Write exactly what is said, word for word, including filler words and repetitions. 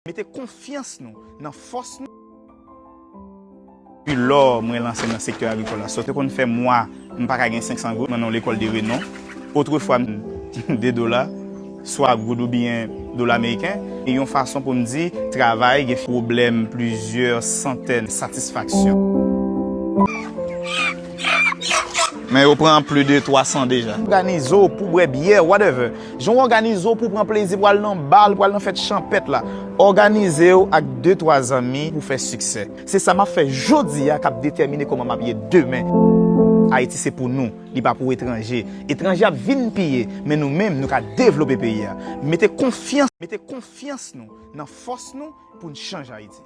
Mete konfyans nou nan fòs nou. Depi lò mwen lanse nan sektè agrikòl la, sòti konn fè mwa m pa ka gen senk san goud, mwen nan yon lekòl de renon. Otrefwa, m de dola, swa goud oubyen dola ameriken, e yon fason pou m di, travay gen pwoblèm plizyè santèn satisfaksyon. Men yo pran plis de twa san deja. Òganize w pou bwè byè, whatever. Jan w òganize w pou pran plezi, pou al nan bal, pou al nan fèt chanpèt la. Òganize w ak de twa zanmi pou fè siksè. Se sa m ap fè jodi a k ap detèmine kòman m ap ye demen. Ayiti se pou nou, li pa pou etranje. Etranje ap vin piye, men nou menm, nou ka devlope peyi a. Mete konfyans, mete konfyans nou nan fòs nou pou n chanje Ayiti.